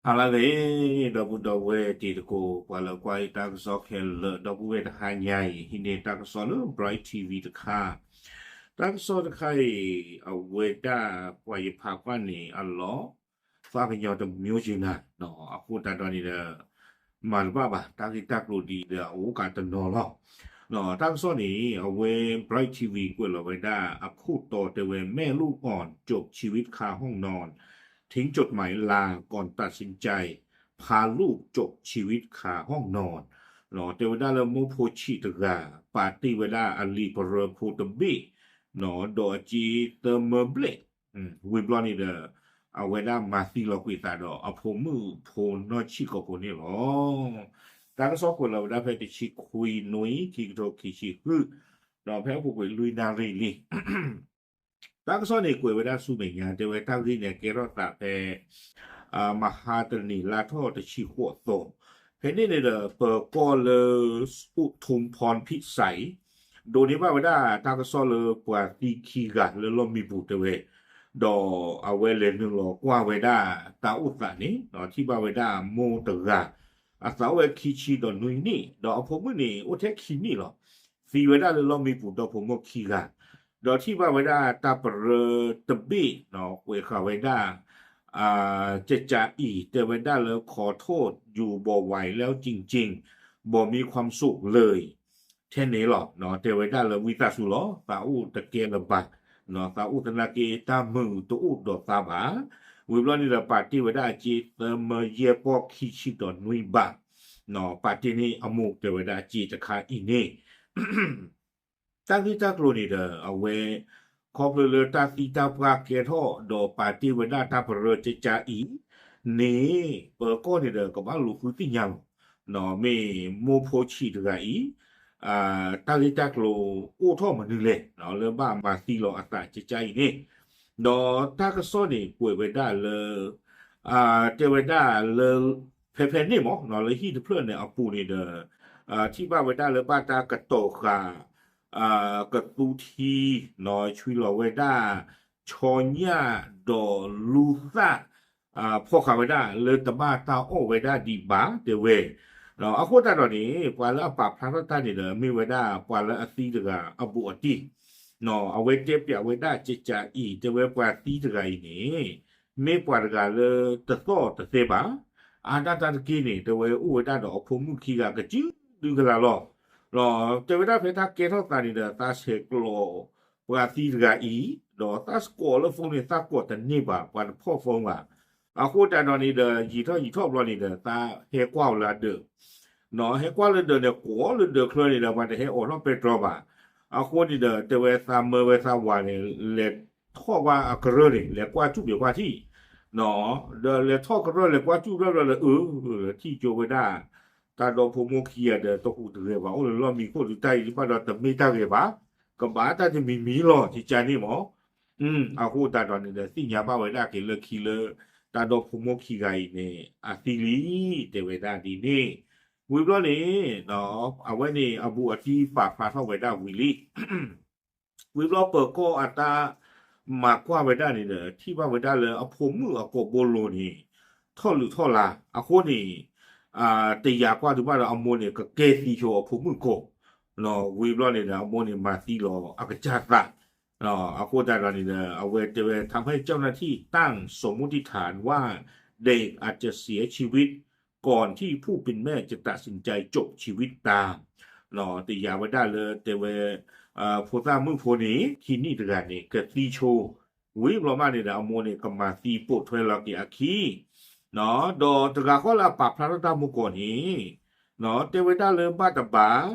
ဟါလၢအဂ့ၤ, ဒီပုၢ်ဒီဝဲၢ်တံၤသကိး ပှၤလၢကွၢ်ယတၢ်ကစီၣ်ခဲလၢာ် ဒီပုၢ်ဝဲၢ်တဟါညါအံၤ ဟံးန့ၢ်တၢ်ကစီၣ်လၢ Bright T V တခါ, တၢ်ကစီၣ်တခါအံၤ အဝဲဒၣ်ပှၤယဖးကွၢ်န့ၣ်အလီၢ် သးကညီၤတမျိုးစ့ၢ်နၤ, အဃိသတးဒီးန့ၣ်ဒီး မၤတဘၣ်ဘၣ် တၢ်ဂ့ၢ်တၢ်ကျိၤဒ်ဒီးအအိၣ်ကတနီၤလီၤ. တၢ်ကစီၣ်န့ၣ် အဝဲ Bright T V ကွဲးလီၤဝဲဒၣ်အခိၣ်တီတဲဝဲ แม่ลูกอ่อนจบชีวิตคาห้องนอน ทิ้งจดหมายลาก่อนตัดสินใจพาลูกจบชีวิตคาห้องนอน တဲဝဲဒၣ်လၢမိၢ်ဖိဆံးတဂၤ ပာ်တ့ၢ်ဝဲဒၣ်အလံာ်ပရၢဖိတဘ့ၣ် ဒီးအစ့သၢမၢဘျဲၣ် ဝံၤဘျီန့ၣ်ဒီး အဝဲဒၣ်မၤသံလီၤကွံာ်သးဒီးအဖိမုၣ်ဖိနီၢ်ဆံးကိာ်ဖိန့ၣ်လီၤ. တၢ်ကစီၣ်ကွဲးလီၤဝဲဒၣ်ဖဲတဆံခွံနွံ ခံကထိခံဆံဃု ဒီးဖဲအပူၤကွံာ်လွံၢ်နၣ်ရံၣ်လံ တၢ်ကစီၣ်န့ၣ်ကွဲးဝဲဒၣ်ဆူမဲာ်ညါ တဲဝဲတၢ်ဂ့ၢ်န့ၣ်ကဲထီၣ်သးဖဲ မဟါတနံၤလါထီၣ်တဆံဃိးသီ ဖဲန့ၣ်န့ၣ်ဒီး ပၢၤကီၢ်လၢ อุทุมพรพิสัย ဒိးန့ၢ်ဘၣ်ဝဲဒၣ်တၢ်ကစီၣ်လၢပှၤသံခံဂၤလၢလီၢ်မံပူၤတဲဝဲ, ဒီးအဝဲလဲၤနုာ်လီၤကွၢ်ဝဲဒၣ်တၢ်အိၣ်သးန့ၣ် ထံၣ်ဘၣ်ဝဲဒၣ်မိၢ်တဂၤ အသးအိၣ်ဝဲခံဆံဒီးနွံနံၣ် ဒီးအဖိမုၣ်န့ၣ်အိၣ်ထဲခံနံၣ်လီၤ. သံဝဲဒၣ်လၢလီၢ်မံပူၤဒီဖိမိၢ်ခံဂၤ, ဒီးထံၣ်ဘၣ်ဝဲဒၣ်တၢ်ပရၢတဘ့ၣ် ကွဲးဃာ်ဝဲဒၣ် ကကးအံၤ တဲဝဲဒၣ်လၢ ขอโทษ อยู่บ่อยๆ แล้วจริงๆ บ่มีความสุขเลย ထဲန့ၣ်လီၤ. တဲဝဲဒၣ်လၢဝံသးစူၤလီၤ သးအိၣ်တကဲလၢၤဘၣ်, သးအိၣ်သနာ်က့တၢ်မုာ်တအိၣ်ဒီးသးဘၣ်. ဝံၤဘျီန့ၣ်ဒီးပာ်တ့ၢ်ဝဲဒၣ်အစ့သၢမၢယဲၢ်ပီၢ်ခံဆံဒီးနွံဘး, ပာ်တ့ၢ်န့ၢ်အမိၢ်တဲဝဲဒၣ်စ့တခါအံၤန့ၣ် တၢ်ဂ့ၢ်တၢ်ကျိၤန့ၣ်ဒီး အဝဲ ခီဖျိလၢတၢ်သံတၢ်ပှၢ်ကဲထီၣ် ဒီးပာ်တ့ၢ်ဝဲဒၣ်တၢ်ပရၢကကးအံၤန့ၣ် ပၢၤကီၢ်န့ၣ်ဒီးကဘၣ်လူၤဃုသ့ၣ်ညါလီၤ. မ့ၢ်မိၢ်ဖိဆံးတဂၤအံၤ တၢ်ဂ့ၢ်တၢ်ကျိၤအိၣ်ထီၣ်မနုၤလဲၣ် လၢဘၣ်မၤသံလီၤအသးကကးအံၤန့ၣ်, ဒီးတၢ်ကစီၣ်န့ၣ်ကွဲးဝဲဒၣ်လၢ တဲဝဲဒၣ်လၢ ဖဲဖဲန့ၣ်မး လၢဟံၣ်တဖျၢၣ်န့ၣ်အပူၤန့ၣ်ဒီး ထံၣ်ဘၣ်ဝဲဒၣ်လၢဘၣ်တၢ်ကတီၤဃာ် ကသူထံ ဆွံလီၤဝဲဒၣ် ဆီညၣ်ဒီးလူသၣ် ဖီၣ်ဃာ်ဝဲဒၣ်လၢတဘၣ်တၢ်အီၣ်ဝဲဒၣ်ဒံးဘၣ်တဲဝဲ, အဃိသတးဒီးန့ၣ် ပှၤလၢအပာ်ဖျါထီၣ်တၢ်န့ၣ်ဒီး မ့ၢ်ဝဲဒၣ်ပှၤလၢအသံတဂၤအဘူးအတံၢ် အဝဲတဲပၠးဝဲဒၣ်ကကးအံၤ တဲဝဲပှၤသံတဂၤအံၤန့ၣ် မ့ၢ်ပှၤတဂၤလၢတသီၣ်တသဲဘၣ်. အါဒၣ်တၢ်တက့ၢ်န့ၣ် တဲဝဲအိၣ်ဝဲဒၣ်ဒီးအဖိမုၣ်ခံဂၤကစုဒုကလၤလီၤ. တဲဝဲဒၣ်ဖဲတၢ်ကဲထီၣ်သးန့ၣ်ဒီး သးဆဲးကျိးပှၤသံတဂၤအံၤ, ဒီးသးကိးလၢ phone န့ၣ် သးကိးတန့ၢ်ဘၣ် ပှၤတဖီၣ် phone ဘၣ်. အဃိသတးဒီးန့ၣ်ဒီး ယံာ်ထီၣ်ယံာ်ထီၣ်ဘျီန့ၣ်ဒီး သးဟဲကွၢ်အီၤလၢအဒၢး ဟဲကွၢ်လၢဒၢးန့ၣ် ကိးလၢဒၢးချၢန့ၣ်ဒီး ပှၤတဟဲအိးထီၣ်ပဲတြီဘၣ်. အဃိန့ၣ်ဒီး တဲဝဲသးမၢဝဲသးဝၤန့ၣ် လဲၤထီၣ်ကွၢ်အကရၢၢ်န့ၣ် လဲၤကွၢ်စူၣ်ဘၣ်ကွၢ်ထံၣ်, ဒီးလဲၤထီၣ်ကရၢၢ်လဲၤကွၢ်စူၣ်ဘျီဘျီဒီး အၢ ထံၣ်ကၠိဝဲဒၣ် တၢ်ဒီဖိမိၢ်ခံဂၤဒီးတဟူးတဂဲၤဘၣ် အိၣ်လၢလီၢ်မံခိၣ်ဒုးတၢ်အံၤတဖၣ်ဒီးတမ့ၢ်တၢ်ဂဲၤဘၣ်, ကဘၣ်တၢ်တမံၤမံၤလီၤ ကကးန့ၣ်မး. အဃိသတးဒီးန့ၣ်ဒီး သ့ၣ်ညါဘၣ်ဝဲဒၣ်က့ၤလၢခံလၢ တၢ်ဒီဖိမိၢ်ခံဂၤအံၤန့ၣ် အသံလံ တဲဝဲဒၣ်ဒ်န့ၣ်. ဝံၤဘျီန့ၣ် အဝဲန့ၣ်အဘူးအတံၢ်ပာ်ဖျါထီၣ်ဝဲဒၣ်ဝံၤလံ ဝံၤဘျီပၢၤကီၢ်အတၢ်မၤကွၢ်ဝဲဒၣ်န့ၣ်ဒီး ထံၣ်ဘၣ်ဝဲဒၣ်လၢအဖိမုၣ်အကိာ်ဘိလိၤန့ၣ် ထီၣ်လုၢ်ထီၣ်လါ အဃိန့ၣ် တယာ်ကွၢ်ဒံးဘၣ်ဒီးအမိၢ်န့ၣ် ကကဲသံဆိအဖိမုၣ်ကိာ်, ဝံၤဘျီန့ၣ်ဒီး အမိၢ်န့ၣ်မၤသံလီၤအကစၢ်သး အဃိသတးဒီးန့ၣ်ဒီး အဝဲတဲဝဲ ทำให้เจ้าหน้าที่ตั้งสมมติฐานว่า เด็กอาจจะเสียชีวิตก่อนที่ผู้เป็นแม่จะตัดสินใจจบชีวิตตาม တယာ်ဝဲဒၣ်လၢတဲဝဲ ဖိသၣ်မုၣ်ဖိန့ၣ် ခံနံၣ်တဂၤန့ၣ် ကသံဆိ, ဝံၤဘျီမးန့ၣ်ဒီး အမိၢ်န့ၣ် ကမၤသံပိာ်ထွဲလီၤက့ၤအခံ ဒီးတဂၤဃီလၢအပာ်ဖျါထီၣ်တၢ်မူကီၢ်န့ၣ် တဲဝဲဒၣ်လၢဘၣ်တဘၣ်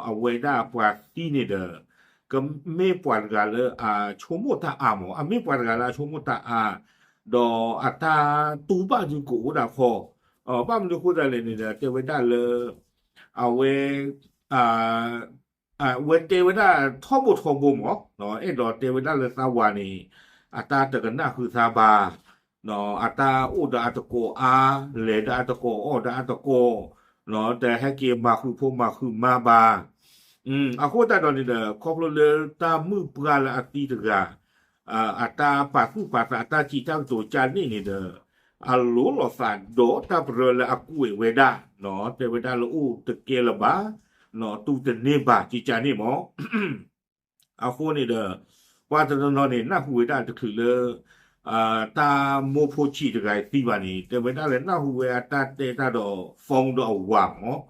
အဝဲဒၣ်ပှၤသံန့ၣ်ဒီး ကမ့ၢ်ပှၤတဂၤလၢအဆိကမိၣ်တၢ်အါမး အမ့ၢ်ပှၤတဂၤလၢအဆိကမိၣ်တၢ်အါ ဒီးအတၢ်တူၢ်ဘၣ်ဒုးကအိၣ်ဒၣ်ဖီ, ဘၣ်မနုၤအဃိသတးလဲၣ်န့ၣ်ဒီး တဲဝဲဒၣ်လၢ အဝဲ အဝဲတဲဝဲဒၣ်ထီဘိထီဘိမး အဲၣ်ဒိးတဲဝဲဒၣ်လၢသးဝၤန့ၣ် အတၢ်တကနၣ်ဃုာ်သးဘၣ်, အတၢ်အိၣ်ဒီးအတကိးအါ, လဲၤဒီးအတကိး အီၣ်ဒီးအတကိး, တဟဲက့ၤမၤဃုာ်ဖိမၤဃုာ်မါဘၣ်. အဃိသတးဒီးန့ၣ်ဒီး ခီဖျိလၢတၢ်မုၣ်ပှၢ်လၢအသံတဂၤ အတၢ်ပာ်သူၣ်ပာ်သး အတၢ်စံးတၢ်ကတိၤကန့ၣ်န့ၣ်ဒီး အလိၤလိာ်သးဒီးတၢ်ပရၢလၢအကွဲးဝဲဒၣ်, တဲဝဲဒၣ်လၢအိၣ်တကဲလၢၤဘၣ်, တူၢ်တန့ၢ်ဘၣ် ကကန့ၣ်မး. အဃိန့ၣ်ဒီး ပှၤတနီၤနီၤန့ၣ် နၢ်ဟူဝဲဒၣ်တချုးလၢ တၢ်မိၢ်ဖိဆံးတဂၤအံၤသံဘၣ်န့ၣ် တဲဝဲဒၣ်လၢနၢ်ဟူဝဲအတၢ်တဲတၢ်ဒီး phone ဒီးအဝၤမး,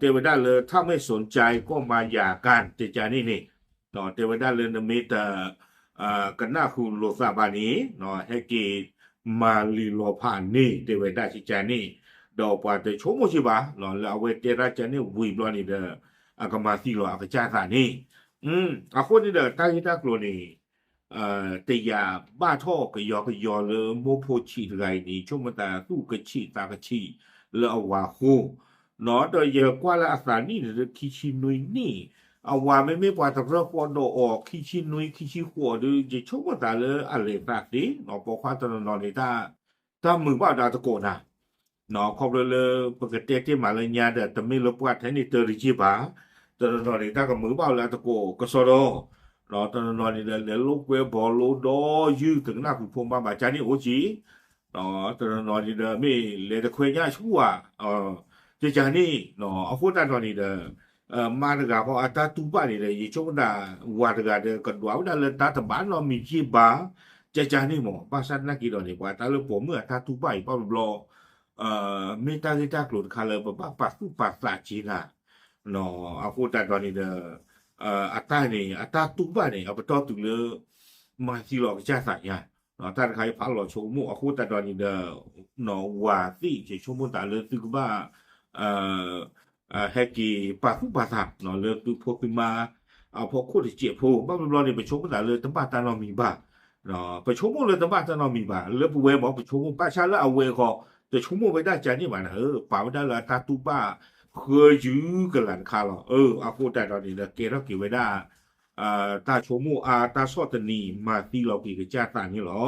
တဲဝဲဒၣ်လၢ ถ้าไม่สนใจก็มาหย่ากัน ကကန့ၣ်န့ၣ်, တဲဝဲဒၣ်လၢနမ့ၢ်တ ကနၢ်ဟူလိာ်သးဘၣ်န့ၣ် ဟဲက့ၤမၤလံၤလီၤဖးန့ၣ် တဲဝဲဒၣ်ကကန့ၣ်, ဒီးပှၤတဆိကမိၣ်စ့ၢ်ဘၣ် လၢအဝဲတဲတၢ်ကန့ၣ်ဝံၤဘျီန့ၣ်ဒီး အကမၤသံလီၤအကစၢ်သးန့ၣ်, အဃိန့ၣ်ဒီး တၢ်ဂ့ၢ်တၢ်ကျိၤန့ၣ် တယာ်ဘၣ်ထီၣ်ကယီကယီလၢမိၢ်ဖိဆံးတဂၤအံၤန့ၣ် ဆိကမိၣ်သးသူၣ်ကဆံးသးကဆံးလၢအဝၤအဃိ, ဒီးယကွၢ်လၢအသးနံၣ်န့ၣ်ဒီး ခံဆံနွံနံၣ်, အဝၤမ့မ့ၢ်ပှၤတရၢၢ်ဃီဒီးအီၤ ခံဆံနွံ ခံဆံဃိးဒီး ယဆိကမိၣ်သးလၢအလဲၤသးသ့, ပိာ်ခွါတနီၤနီၤန့ၣ် တၢ်မုာ်ဘၣ်ဒီးအသကိးနၤ ခီဖျိလၢပကတဲတ့ၢ်မးလၢညါဒီး တမ့ၢ်လၢပှၤထဲန့ၣ်တၢ်တယ့ၢ်ဘၣ်, တနီၤနီၤန့ၣ် တၢ်ကမုာ်ဘၣ်လၢအသကိးကစီဒီ, တနီၤနီၤန့ၣ်ဒီး လဲၤလိာ်ကွဲဘီလိဒီးယုၢ် တကနၣ်ဃုာ်ဖိမါဘၣ် ကန့ၣ်အိၣ်က့ၤ, တနီၤနီၤန့ၣ်ဒီး မ့ၢ်လဲၤတခွဲညါဆူၣ်ဧါ, ကကန့ၣ်, အဃိသတးဒီးန့ၣ်ဒီး မါတဂၤဃီအတၢ်တူၢ်ဘၣ်န့ၣ်ဒီး ယဆိကမိၣ်သး ဝၤတဂၤဒီး ကဒွးဝဲဒၣ်လၢတၢ်တဘၣ်နီတမံၤယ့ၢ်ဘၣ်, ကကန့ၣ်မး, ဘၣ်ဆၣ်သနာ်က့ဒီးန့ၣ် ပှၤတၢ်လၢပိာ်မုၣ်အတၢ်တူၢ်ဘၣ်အံၤ ဘၣ်ဘျီဘျီ မ့ၢ်တၢ်ဂ့ၢ်တၢ်ကျိၤတခါလၢပဘၣ်ပာ်သူၣ်ပာ်သးက့ၤနၤ, အဃိသတးဒီးန့ၣ်ဒီး အတၢ်န့ၣ် အတၢ်တူၢ်ဘၣ်န့ၣ် အပတီၢ်တုၤလၢ မၤသံလီၤကစၢ်သးညါ, တၢ်တခါအံၤဖးလီၤဆိကမိၣ် အဃိသတးဒီးန့ၣ်ဒီး ဝၤသ့ၣ် ယဆိကမိၣ်သးလၢသုကဘၣ် ဟဲက့ၤပာ်သူၣ်ပာ်သးလၢသုဖိသုမါ အဖီခိၣ်တစဲးဖိ, ဘၣ်ဘျီဘျီန့ၣ် ပဆိကမိၣ်သးလၢတဘၣ်တၢ်နီတမံၤဘၣ်, ပဆိကမိၣ်လၢတဘၣ်တၢ်နီတမံၤဘၣ်, လၢပဝဲမ့ၢ် ပဆိကမိၣ် ဘၣ်ဆၣ်လၢအဝဲဃီ တဆိကမိၣ်ဝဲဒၣ်ကန့ၣ်ဘၣ်နၤဧၢ, ပာ်ဝဲဒၣ်လၢအတၢ်တူၢ်ဘၣ် ဃၢယုၢ်ကလာ်တခါလီၤ. အဃိသတးဒီးန့ၣ်ဒီး ကဲထီၣ်က့ၤဝဲဒၣ် တၢ်ဆိကမိၣ်အါ တၢ်ဆီၣ်သနံး မၤသံလီၤက့ၤကစၢ်သးန့ၣ်လီၤ.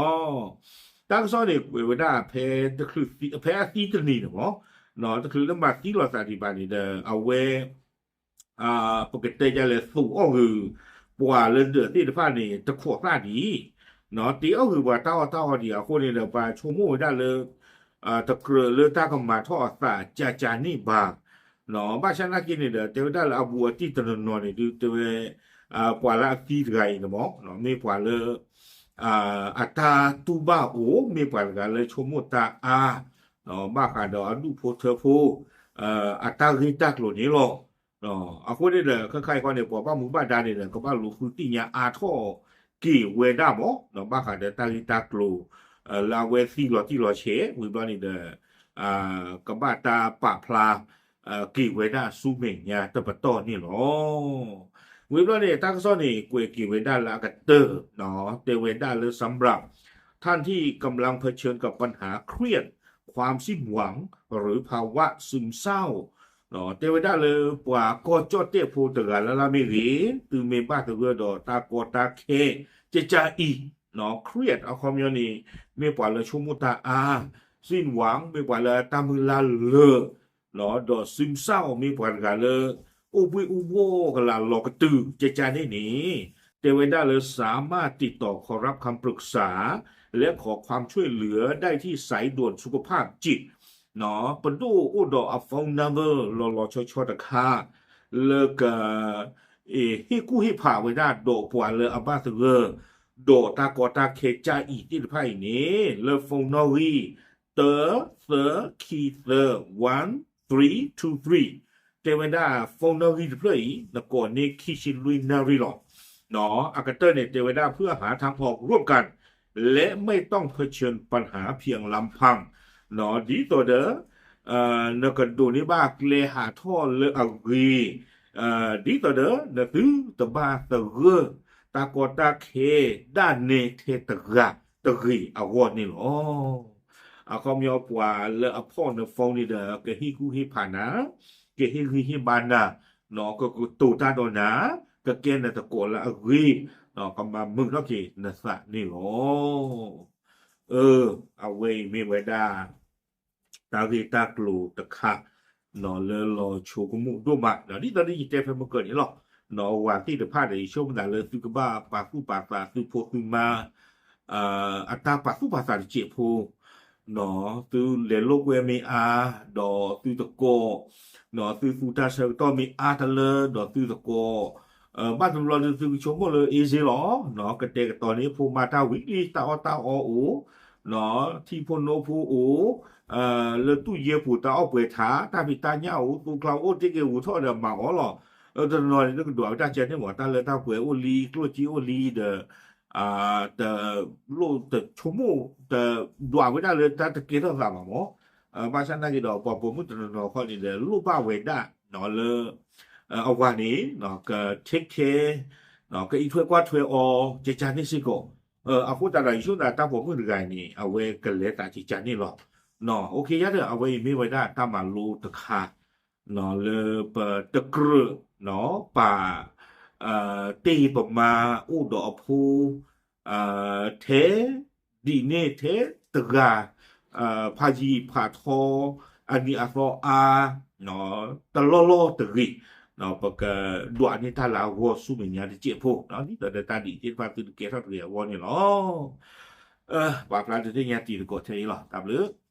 တၢ်ကစီၣ်န့ၣ် ကွဲးဝဲဒၣ်ဖဲတချုး ဖဲအသံတနံၤန့ၣ်မ့ၢ် တချုးလၢမၤသံလီၤသးဒံးဘၣ်န့ၣ်ဒီး အဝဲ ပကတဲဒ်လဲၣ် သူၣ်အီၣ်ဂ့ၤ ပှၤလၢဒၢးသ့ၣ်တဖၣ်န့ၣ် တခိးသၣ်ဒံး, တ့အီၣ်ဂ့ၤပှၤတၢ်အီၣ်တၢ်အီဒံးအဃိန့ၣ်ဒီး ပှၤဆိကမိၣ်ဝဲဒၣ်လၢ တကြၢးလၢတၢ်ကမၤထီၣ်အသးကကန့ၣ်ဘၣ်, ဘၣ်ဆၣ်သနာ်က့န့ၣ်ဒီး တဲဝဲဒၣ်လၢအဘူးအတံၢ်တနီၤနီၤန့ၣ် ဒုးတဲဝဲ ပှၤလၢအသံတဂၤအံၤန့ၣ်မ့ၢ် မ့ၢ်ပှၤလၢ အတၢ်တူၢ်ဘၣ်အိၣ် မ့ၢ်ပှၤတဂၤလၢဆိကမိၣ်တၢ်အါ ဘၣ်ဃးဒီးအဒူၣ်ဖိထၢဖိ အတၢ်ဂ့ၢ်တၢ်ကျိၤန့ၣ်လီၤ. အဃိန့ၣ်ဒီး ခဲခါအံၤဃီန့ၣ် ပှၤဘၣ်မူဘၣ်ဒါန့ၣ်ဒီး ကဘၣ်လူၤဃုသ့ၣ်ညါအါထီၣ်က့ၤဝဲဒၣ်မ့ၢ် ဘၣ်ဃးဒီးတၢ်ဂ့ၢ်တၢ်ကျိၤ လၢအဝဲသံလီၤတံၢ်လီၤဆဲး ဝံၤဘျီန့ၣ်ဒီး ကဘၣ်တၢ်ပာ်ဖျါ က့ၤဝဲဒၣ်ဆူမဲာ်ညါတပတီၢ်န့ၣ်လီၤ. ဝံၤဘျီန့ၣ် တၢ်ကစီၣ်န့ၣ် ကွဲးက့ၤဝဲဒၣ်လၢအကတၢၢ် တဲဝဲဒၣ်လၢ สำหรับท่านที่กำลังเผชิญกับปัญหาเครียด ความสิ้นหวัง หรือภาวะซึมเศร้า တဲဝဲဒၣ်လၢပှၤကီၢ်ကၠီၣ်တဲၣ်ဖိတဂၤလၢ်လၢ်မ့ၢ်ဂ့ၤ, သုမ့ၢ်ဘၣ်သဂၢၢ်ဒီးတၢ်ကီတၢ်ခဲ ကကအံၤ เครียด အခီပညီန့ၣ် မ့ၢ်ပှၤလၢဆိကမိၣ်တၢ်အါ, สิ้นหวัง မ့ၢ်ပှၤလၢအတၢ်မုၢ်လၢ်လၢာ် ဒီး ซึมเศร้า မ့ၢ်ပှၤတဂၤလၢ အိၣ်ဘှ့ၣ်အိၣ်ဘှီၣ်ကလာ်လီၤကတုၤ ကကန့ၣ်န့ၣ် တဲဝဲဒၣ်လၢ สามารถติดต่อขอรับคำปรึกษา และขอความช่วยเหลือได้ที่สายด่วนสุขภาพจิต ပဒိၣ်အိၣ်ဒီးအ phone number လီၤလီၤဆီဆီတခါ လၢက ဟ့ၣ်ကူၣ်ဟ့ၣ်ဖးဝဲဒၣ်ဒီးပှၤလၢအဘၣ်သဂၢၢ် ဒီးတၢ်ကီတၢ်ခဲကကအံၤသ့ၣ်တဖၣ်အံၤန့ၣ် လၢ phone နီၣ်ဂံၢ် တၢ သၢ ခံ သၢ one three two three တဲဝဲဒၣ် phone နီၣ်ဂံၢ်တဖျၢၣ်အံၤ နကိးန့ၢ်ခံဆံလွံၢ်နၣ်ရံၣ်လီၤ. အကတၢၢ်န့ၣ် တဲဝဲဒၣ် เพื่อหาทางออกร่วมกัน และไม่ต้องเผชิญปัญหาเพียงลำพัง ဒ်သိးဒီး နကဒိးန့ၢ်ဘၣ်ကျဲဟးထီၣ်လၢအဂ့ၤ ဒ်သိးဒီး နသုတဘၣ်သဂၢၢ် တၢ်ကီတၢ်ခဲဒၣ်နဲထဲတဂၤတဂ့ၤအဂီၢ်န့ၣ်လီၤ. အခီပညီပှၤလၢအဖီၣ်န phone န့ၣ်ဒီး ကဟ့ၣ်ကူၣ်ဟ့ၣ်ဖးနၤ, ကဟ့ၣ်ဂံၢ်ဟ့ၣ်ဘါနၤ, ကကတိၤတၢ်ဒီးနၤ, ကကဲနသကိးလၢအဂ့ၤ, ကမၤမုာ်ထီၣ်က့ၤနသးန့ၣ်လီၤ. အဝဲအံၤမ့ၢ်ဝဲဒၣ် တၢ်ဂ့ၢ်တၢ်ကျိၤတခါ လၢလီၤဆိကမိၣ်ဒိၣ်မး ဒ်သိးဒီးယတဲဖဲမုၢ်ကၢၢ်န့ၣ်လီၤ. ဝၤသ့ၣ်တဖၣ်ဒီး ယဆိကမိၣ်သးလၢသုကဘၣ်ပာ်သူၣ်ပာ်သးသုဖိသုမါ အတၢ်ပာ်သူၣ်ပာ်သးတစဲးဖိ သုလဲၤလိာ်ကွဲမ့ၢ်အါ, ဒီးသုသကိး, သုသူတၢ်ဆၢကတီၢ်မ့ၢ်အါတလၢ ဒီးသုသကိး, ဘၣ်တဘျီဒုးသုကဆိကမိၣ်လၢအ့စ့လီၤ. ကတဲာ်ကတီၤန့ၣ် ဖိမါတၢ်ဝံၤလံ တၢ်အီၣ်တၢ်အီအိၣ်, ထံဖိနိဖိအိၣ်, လၢတူၢ်ယဲၢ်ပူၤတၢ်အီၣ်ပှဲၤထး တၢ်ဖံးတၢ်ညၣ်အိၣ် သူကျါအိၣ် တ့ၢ်က့ၤဂူာ်ထီၣ်ဒီးမၤအီၤလီၤ. တနီၤန့ၣ် တကဒွးဝဲတၢ်ကဲန့ၣ်မး တၢ်လၢတၢ်ပှဲၤအိၣ်လံ ကျိၣ်စ့အိၣ်လံဒီး တလိၣ်တဆိကမိၣ် တဒွးဝဲဒၣ်လၢတၢ်တကဲထီၣ်သးဘၣ်မး. ဘၣ်ဆၣ်နာ်က့ဒီး ပှၤပိာ်မုၣ်တနီၤနီၤခီန့ၣ်ဒီး လိၣ်ဘၣ်ဝဲဒၣ်လၢ အဝၤန့ၣ် က take care, ကအံးထွဲကွၢ်ထွဲအီၤ ကကန့ၣ်စ့ၢ်ကီး. အဃိသတးဒီး ယဆိကမိၣ်သးတၢ်ပိာ်မုၣ်တဂၤအံၤန့ၣ် အဝဲကလဲၤသးကကန့ၣ်လီၤ. အိၣ်ခ့ယါဒီး အဝဲအံၤမ့ၢ်ဝဲဒၣ်တၢ်မၤလိတခါ လၢပတကြၢးပာ် တ့ၢ်ပမါအိၣ်ဒီးအဖိ ထဲဒ်န့ၣ်ထဲတဂၤ ဖးယံာ်ဖးထီ အနံၤအသီအါ တလီၢ်လီၢ်တဂ့ၤ ပကဒွးန့ၢ်တၢ်လၢအဂီၢ်ဆူမဲာ်ညါတစဲးဖိ ဒ်သိးဒီးတၢ်ဒ်သ့ၣ်တဖၣ်သုတကဲထီၣ်တဂ့ၤအဂီၢ်န့ၣ်လီၤ. ပာ်ဖျါဒုးသ့ၣ်ညါတံၤသကိးထဲအံၤလီၤ. တၢ်ဘျုး